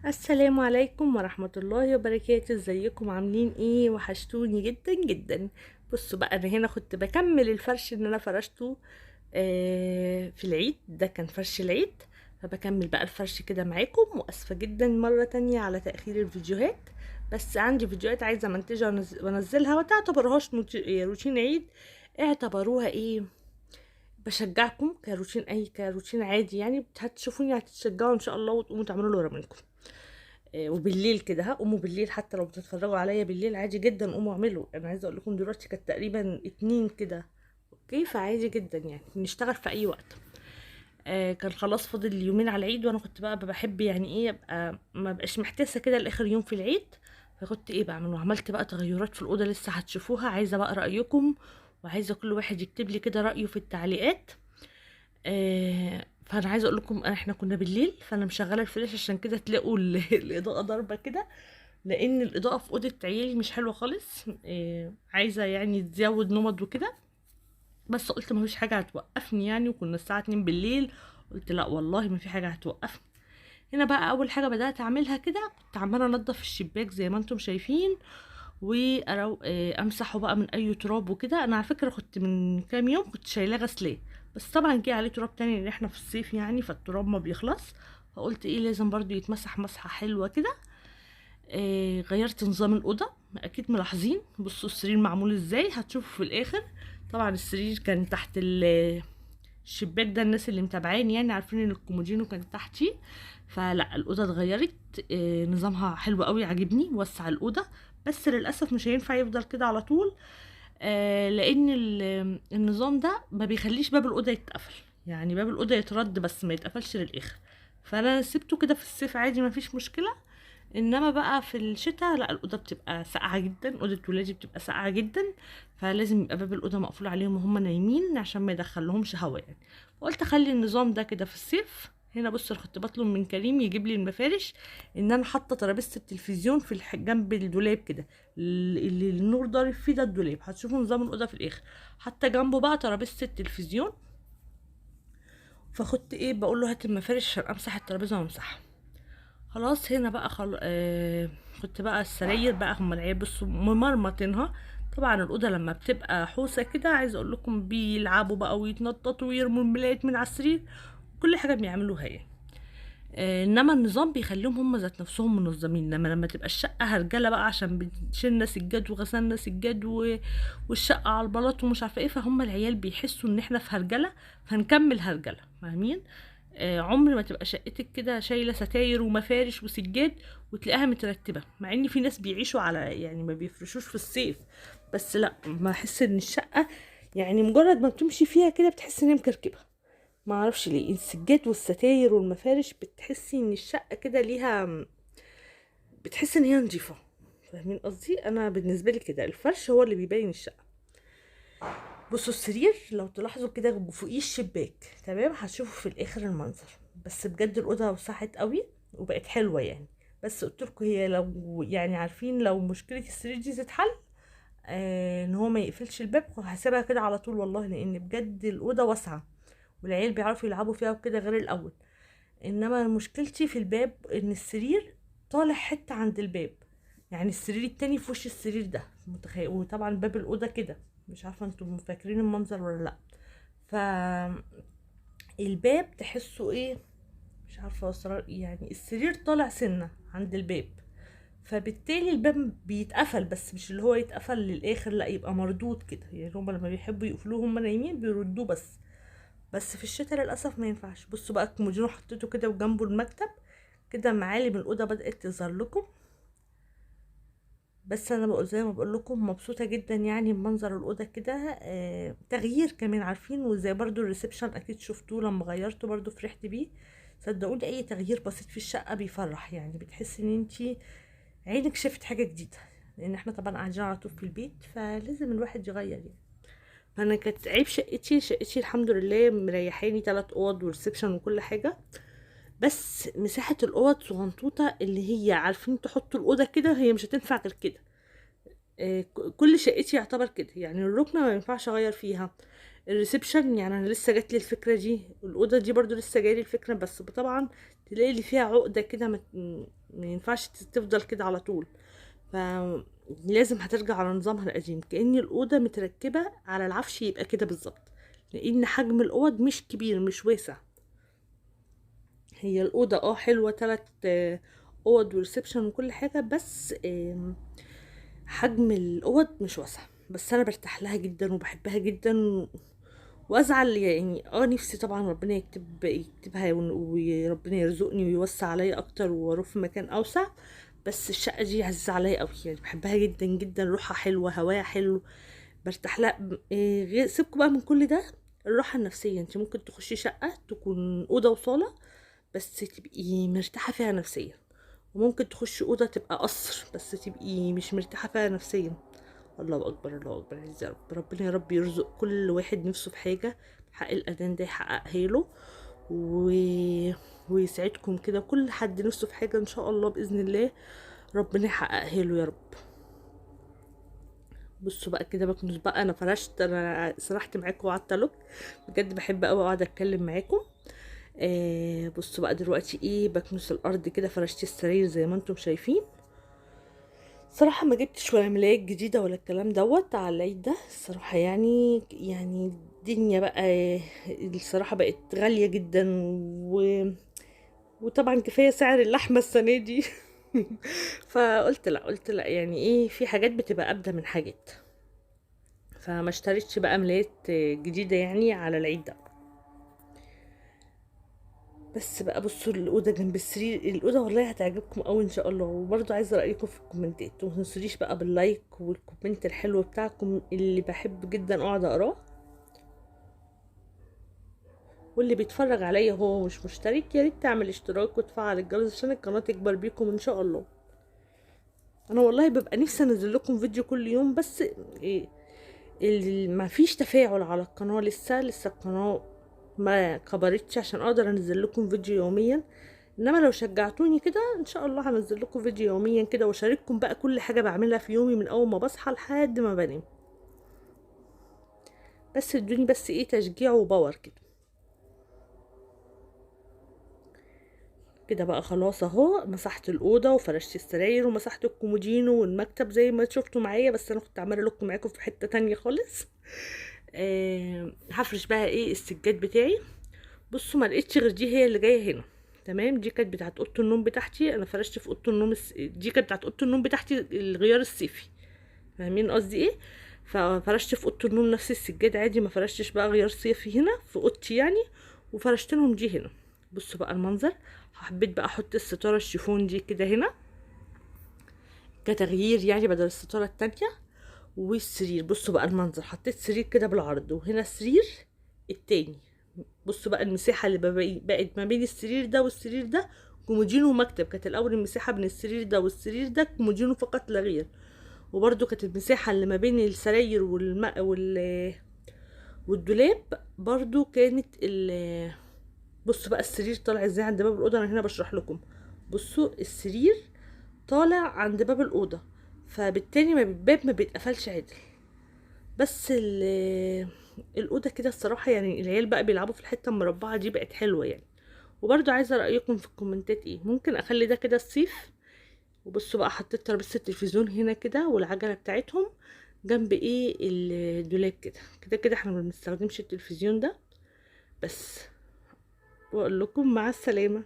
السلام عليكم ورحمة الله وبركاته. ازيكم عاملين ايه؟ وحشتوني جدا جدا. بصوا بقى، انا هنا كنت بكمل الفرش اللي انا فرشته في العيد، ده كان فرش العيد، فبكمل بقى الفرش كده معاكم. واسفة جدا مرة تانية على تأخير الفيديوهات، بس عندي فيديوهات عايزة امنتجها وانزلها، وتعتبرهاش روتين عيد، اعتبروها ايه، بشجعكم كروتين، اي كروتين عادي يعني، هتشوفوني هتتشجعوا ان شاء الله وتقوموا تعملوا اللي ورا منكم. وبالليل كده، ها قوموا بالليل، حتى لو بتتفرجوا عليا بالليل عادي جدا قوموا اعملوا. انا عايزه اقول لكم دلوقتي كانت تقريبا 2 كده، okay، فعادي جدا يعني نشتغل في اي وقت. كان خلاص فاضل يومين على العيد، وانا كنت بقى بحب يعني ايه ابقى ما بقاش محتاسه كده لاخر يوم في العيد، فكنت ايه بعمل، وعملت بقى تغيرات في الاوضة لسه هتشوفوها. عايزه بقى رايكم، وعايزه كل واحد يكتب لي كده رايه في التعليقات. فانا عايزه اقول لكم احنا كنا بالليل، فانا مشغله الفلاش عشان كده تلاقوا الاضاءة ضاربه كده، لان الاضاءة في اوضة عيالي مش حلوة خالص. عايزه يعني تزود نمط وكده، بس قلت ما فيش حاجة هتوقفني يعني، وكنا الساعة 2 بالليل، قلت لا والله ما في حاجة هتوقفني. هنا بقى اول حاجة بدات اعملها كده، كنت عماله انضف الشباك زي ما انتم شايفين، امسحه بقى من اي تراب وكده. انا على فكرة كنت من كام يوم كنت شايلاه غسلاه، بس طبعا جه عليه تراب تاني لان احنا في الصيف يعني، فالتراب ما بيخلص، فقلت ايه لازم برضو يتمسح مسحه حلوة كده. غيرت نظام الاوضة، اكيد ملاحظين، بصوا السرير معمول ازاي هتشوفوا في الاخر. طبعا السرير كان تحت الشباك ده، الناس اللي متابعاني يعني عارفين ان الكومودينو كان تحتي، فلا الاوضة اتغيرت، نظامها حلو قوي عاجبني، وسع الاوضة، بس للاسف مش هينفع يفضل كده على طول، لان النظام ده ما بيخليش باب الاوضة يتقفل، يعني باب الاوضة يترد بس ما يتقفلش للاخر، فانا سبته كده في الصيف عادي ما فيش مشكلة، انما بقى في الشتاء لا، الاوضة بتبقى ساقعه جدا، اوضة ولادي بتبقى ساقعه جدا، فلازم يبقى باب الاوضة مقفول عليهم وهم نايمين عشان ما يدخلهمش هوا يعني. فقلت اخلي النظام ده كده في الصيف. هنا بصوا كنت بطلب من كريم يجيب لي المفارش، ان انا حاطه ترابيزة التلفزيون في جنب الدولاب كده، اللي النور ضارب فيه ده الدولاب، هتشوفوا نظام الاوضة في الاخر، حاطه جنبه بقى ترابيزة التلفزيون. فخدت ايه بقول له هات المفارش عشان امسح الترابيزة وامسحها. خلاص هنا بقى كنت بقى السراير بقى هم العيال بصوا ممرمطينها. طبعا الاوضة لما بتبقى حوسه كده عايزه اقول لكم بيلعبوا بقى ويتنططوا ويرموا الملايات من على السرير، كل حاجة بيعملوها يعني. انما النظام بيخليهم هم ذات نفسهم منظمين. انما لما تبقى الشقة هرجله بقى عشان شلنا سجاد وغسلنا سجاد والشقه على البلاط ومش عارفه ايه، فهم العيال بيحسوا ان احنا في هرجله فنكمل هرجله، فاهمين؟ عمر ما تبقى شقتك كده شايله ستاير ومفارش وسجاد وتلاقيها مترتبة، مع ان في ناس بيعيشوا على يعني ما بيفرشوش في الصيف، بس لا، ما احس ان الشقة يعني مجرد ما بتمشي فيها كده بتحس ان هي مكركبه، ما اعرفش ليه. السجاد والستاير والمفارش بتحسي ان الشقة كده ليها، بتحسي ان هي نظيفة، فاهمين قصدي؟ انا بالنسبة لي كده الفرش هو اللي بيبين الشقة. بصوا السرير لو تلاحظوا كده فوقيه الشباك، تمام، هتشوفوا في الاخر المنظر. بس بجد الاوضة وسعت قوي وبقت حلوة يعني. بس قلت لكم هي لو يعني عارفين لو مشكلة السرير دي تتحل، ان هو ما يقفلش الباب، هسيبها كده على طول والله، لان بجد الاوضة واسعة والعيال بيعرفوا يلعبوا فيها وكده غير الاول. انما مشكلتي في الباب ان السرير طالع حتة عند الباب، يعني السرير التاني في وش السرير ده، متخيل؟ وطبعا باب الاوضة كده، مش عارفه انتم فاكرين المنظر ولا لا. ف الباب تحسوا ايه، مش عارفه اوصل يعني، السرير طالع سنة عند الباب، فبالتالي الباب بيتقفل، بس مش اللي هو يتقفل للاخر، لا يبقى مردود كده يعني. هما لما بيحبوا يقفلوه هما نايمين بيردوه، بس في الشتاء للاسف ما ينفعش. بصوا بقى الكومودينو حطيته كده وجنبه المكتب كده، معالم الاوضة بدات تظهر لكم. بس انا بقول زي ما بقول لكم مبسوطة جدا يعني بمنظر الاوضة كده، تغيير كمان عارفين. وزي برضو ال reception اكيد شفتوه لما غيرته برضو فرحت بيه. صدقوني اي تغيير بسيط في الشقة بيفرح يعني، بتحسي ان انتي عينك شافت حاجة جديدة، لان احنا طبعا قاعدين على طول في البيت فلازم الواحد يغير يعني. فانا كانت عيب شقتي، شقتي الحمد لله مريحاني 3 اوض و reception وكل حاجة، بس مساحة الاوض صغنطوطه، اللي هي عارفين تحطوا الاوضة كده هي مش هتنفع غير كده. كل شقتي يعتبر كده يعني، الركنه ما ينفعش اغير فيها، ال reception يعني انا لسه جات لي الفكرة دي، الاوضة دي برضو لسه جاية لي الفكرة، بس طبعا تلاقي اللي فيها عقده كده ما ينفعش تفضل كده على طول، فلازم هترجع على نظامها القديم، كأن الأوضة متركبة على العفش يبقى كده بالظبط، لأن حجم الأوض مش كبير مش واسع. هي الأوضة حلوة، 3 أوض و reception وكل حاجة، بس حجم الأوض مش واسع. بس أنا برتاح لها جدا وبحبها جدا، وازعل يعني نفسي طبعا ربنا يكتبها وربنا يرزقني ويوسع عليا اكتر واروح في مكان اوسع. بس الشقة دي عزيزه عليا قوي، يعني بحبها جدا جدا، روحها حلوة، هواها حلو، برتاح لها. غير سيبكوا بقى من كل ده، الراحة النفسية. انت ممكن تخشي شقه تكون اوضة وصاله بس تبقي مرتاحة فيها نفسيا، وممكن تخشي اوضة تبقى قصر بس تبقي مش مرتاحة فيها نفسيا. الله اكبر الله اكبر، عز يا رب. ربنا يا رب يرزق كل واحد نفسه في حاجة، حق الاذان ده يحققها له ويسعدكم كده. كل حد نفسه في حاجة ان شاء الله باذن الله ربنا يحققها له يا رب. بصوا بقى كده بكنس بقى، انا فرشت، انا سرحت معاكم وقعدت الك، بجد بحب قوي اقعد اتكلم معاكم. بصوا بقى دلوقتي ايه، بكنس الارض كده، فرشت السرير زي ما انتم شايفين. صراحة ما جبتش ولا ملايات جديدة ولا الكلام دوت على العيد ده الصراحة، يعني الدنيا بقى الصراحة بقت غالية جدا، وطبعا كفاية سعر اللحمة السنة دي. فقلت لا، قلت لا، يعني ايه، في حاجات بتبقى أبدى من حاجات، فما اشتريتش بقى ملايات جديدة يعني على العيد ده. بس بقى بصوا الأوضة جنب السرير، الأوضة والله هتعجبكم قوي إن شاء الله. وبرضو عايزة رأيكم في الكومنتات، وما تنسونيش بقى بال like وال comment الحلو بتاعكم اللي بحب جدا أقعد أقراه. واللي بيتفرج عليا هو مش مشترك يا ريت تعمل اشتراك وتفعل الجرس عشان القناة تكبر بيكم إن شاء الله. أنا والله ببقى نفسي أنزل لكم فيديو كل يوم، بس ما فيش تفاعل على القناة لسه القناة ما كبرتش عشان اقدر انزل لكم فيديو يوميا. انما لو شجعتوني كده ان شاء الله هنزل لكم فيديو يوميا كده، واشارككم بقى كل حاجة بعملها في يومي من اول ما بصحى لحد ما بنام. بس ادوني بس ايه تشجيع و power كده كده بقى. خلاص اهو مسحت الاوضة وفرشت السراير ومسحت الكومودينو والمكتب زي ما شفتوا معايا، بس انا كنت عماله لكم معاكم في حتة تانية خالص. هفرش بقى ايه السجاد بتاعي. بصوا ما لقيتش غير دي هي اللي جاية هنا، تمام. دي كانت بتاعت اوضة النوم بتاعتي، انا فرشت في اوضة النوم دي كانت بتاعت اوضة النوم بتاعتي الغيار الصيفي، فاهمين قصدي ايه؟ ففرشت في اوضة النوم نفس السجاد عادي، ما فرشتش بقى غيار صيفي هنا في اوضتي يعني، وفرشت لهم دي هنا. بصوا بقى المنظر، حبيت بقى احط الستارة الشيفون دي كده هنا كتغيير يعني بدل الستارة التانية. والسرير بصوا بقى المنظر، حطيت سرير كده بالعرض، وهنا السرير التاني. بصوا بقى المساحة اللي بقت ما بين السرير ده والسرير ده كومودينو ومكتب. كانت الاول المساحة بين السرير ده والسرير ده كومودينو فقط لا غير، وبرده كانت المساحة اللي ما بين السراير والدولاب برده كانت بصوا بقى السرير طالع ازاي عند باب الاوضة. انا هنا بشرح لكم، بصوا السرير طالع عند باب الاوضة، فبالتالي ما الباب ما بيتقفلش عدل. بس الاوضة كده الصراحة يعني العيال بقى بيلعبوا في الحتة المربعه دي، بقت حلوة يعني. وبرده عايزه رايكم في الكومنتات ايه، ممكن اخلي ده كده الصيف. وبصوا بقى حطيت ترابيزة التلفزيون هنا كده والعجلة بتاعتهم جنب ايه الدولاب كده كده كده، احنا ما بنستخدمش التلفزيون ده بس. واقول لكم مع السلامة.